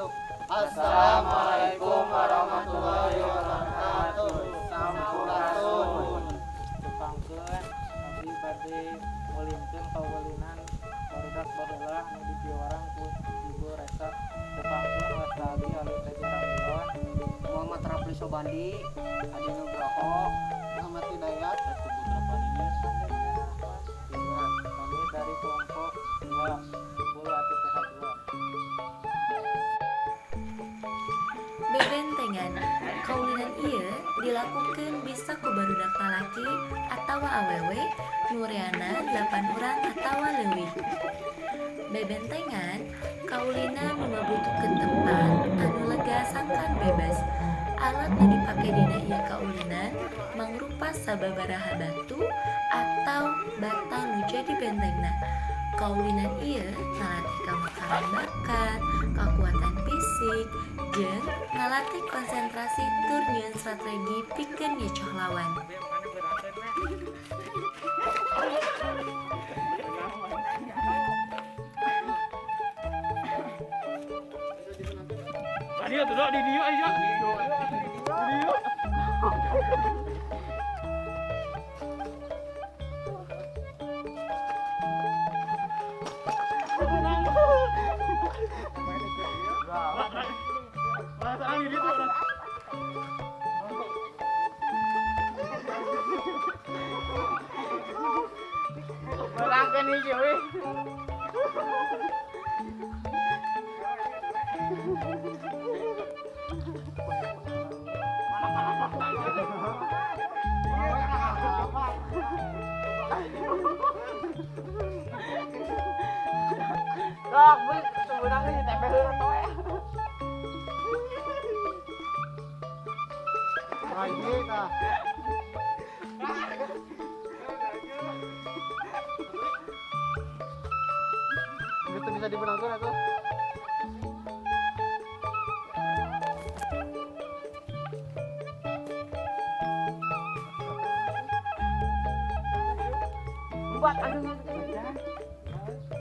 Tutup. Assalamualaikum warahmatullahi wabarakatuh. Sampurasun. Tepangkeun, abdi bade ngulinkeun kaulinan barudak baheula anu dipiwarang ku Ibu Resa. Tepangkeun, wasta abdi Alit Teja Ramion. Muhammad Rafli Sobandi, Adi Nugroho, Muhammad Hidayat, Putra Paninis. Kami dari kelompok 2 10 atau PH 2. Bebentengan. Kaulinan ieu dilakukeun bisa ku barudak lalaki atawa awewe nu reana 8 urang atawa leuwih. Bebentengan kaulinan nu ngabutuhkeun tempat anu lega sangkan bebas. Alat nu dipake dina ieu kaulinan mangrupa sababaraha batu atau bata nu jadi bentengna. Kaulinan ieu ngalatih kamekaran bakat, kakuatan fisik, jeung ngalatih konsentrasi tur nyieun strategi pikeun ngecoh lawan. Dia tuh di dia aja. Di dia. Melangkan hijau eh. Dok, bu, sebenarnya tempe heula toe. Lagi tah. Itu bisa dibenangkan atau? Empat, aduh.